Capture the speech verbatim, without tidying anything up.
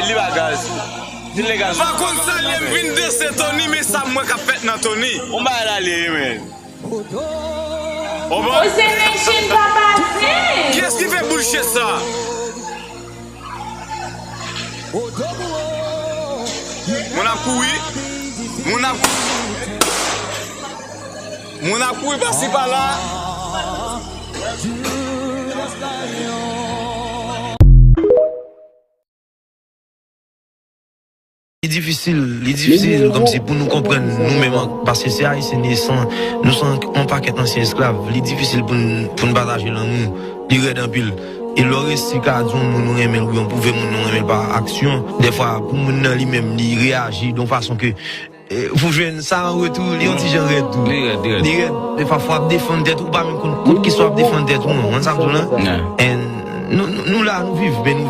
Li pa gaz. Li legal. Pa konn sa l ye, m vin danse Tony, men sa m wè k ap fèt nan Tony. On bagay la li ye, men. Obo. Ose men chen pa pase. Kiyès ki fè boul chen sa? Moun ap kouri. Moun ap Moun ap kouri pasi pala. Li difisil, li difisil kòmsi pou nou konprann nou menm, paske se Ayisyen nou ye, san, nou se yon pakèt ansyen esklav. Li difisil pou n, pou n pataje lanmou. Li rèd anpil. E lè w resi ka di yon moun ou renmen l, oubyen w pwouve moun ou renmen l pa aksyon, dèfwa pou moun nan li menm, li reyaji de yon fason ke, e, pou jwenn sa an retou, li yon ti jan rèd tou. Li rèd, li rèd. Li rèd. Dèfwa fò w ap defann tèt ou, ou pa menm konn kont kisa w ap defann tèt ou, non. Ou konn sa m di w lan? Yeah. And nou, nou, nou la, nou viv, men nou